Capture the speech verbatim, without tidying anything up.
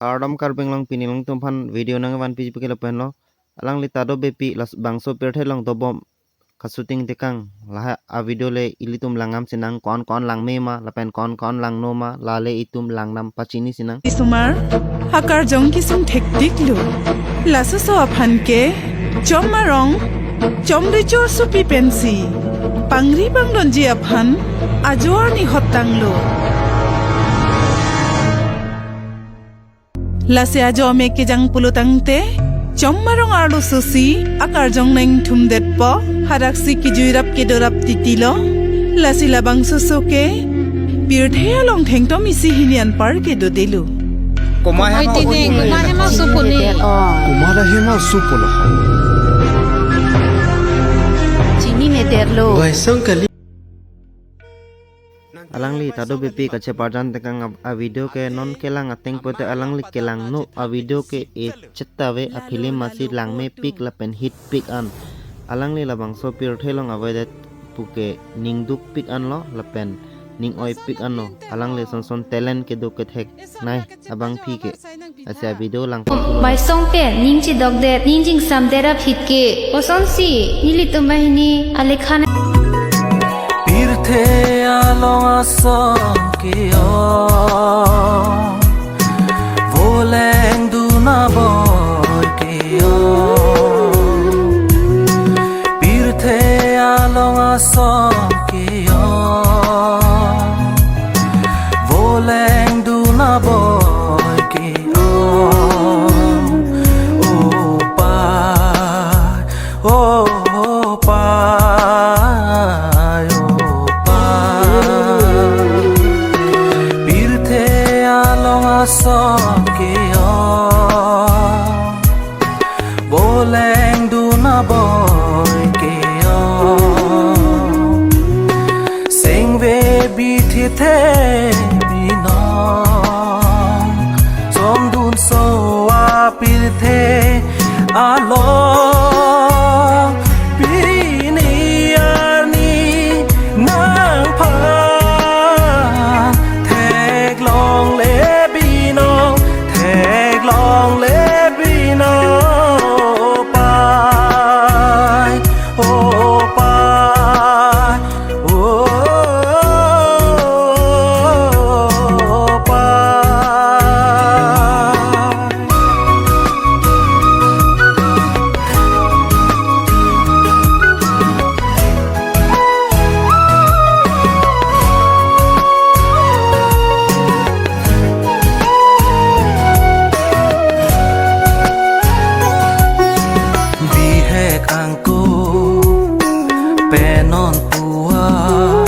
Kardom Karbi Anglong, pini alangtum aphan video nangvanpi pike lapen lo. Alangli Tado Beypi, labangso pirthe along dobom kashooting tekang. Lahai a video le ilitum langdam sinang, kon kon langme ma lapen kon kon langno ma, lale itum langdam pachini sinang. Isomar, akarjong kesung thektik lo. Laso aso aphan ke Chommarong, Chomrechor sopi pensi pangri pangdonji aphan ajo arni hot tanglo. Lasi ajo amek kejang pulo tangte, Chommarong arlososi akarjong nangthumdetpo, hadaksi kejui rap kedo rap titi lo. Lasi labangso aso ke pirthe along thengtom isi hini anpar ke dodelo. Komat hem Oi, tine, aso komat hem aso pune. Komat hem aso pulo. Chini meter lo. Baisong kali. Alangli Tado Beypi kacheparjan tekang a, a video ke non kelang ateng pulote alangli kelangno, a video ke e chet ave, a film masi langmepik lapen hitpik an. Alangli labangso pirthe along avedet puke ningdukpik anlo lapen ning-oipik anlo. Alangli son son talent kedo kethek nai abangpi ke. Lasi a video lang. Baisong pen ning chidokdet, ning chingsamdet aphi ke, kosonsi nelitum banghini alekhan. Pirthe along asong ke-ong, voleng dun aboi ke-ong. Pirthe along asong ke-ong, voleng dun aboi ke-ong. O pai, o pai, o pai. Pirthe along asong ke-ong, voleng dun aboi ke-ong. Sengve bithe the binong, chomdunso apirthe along, pini arni nangphan theklongle binong, theklongle binong, o pai, o pai, o pai. Bihek angko penon pua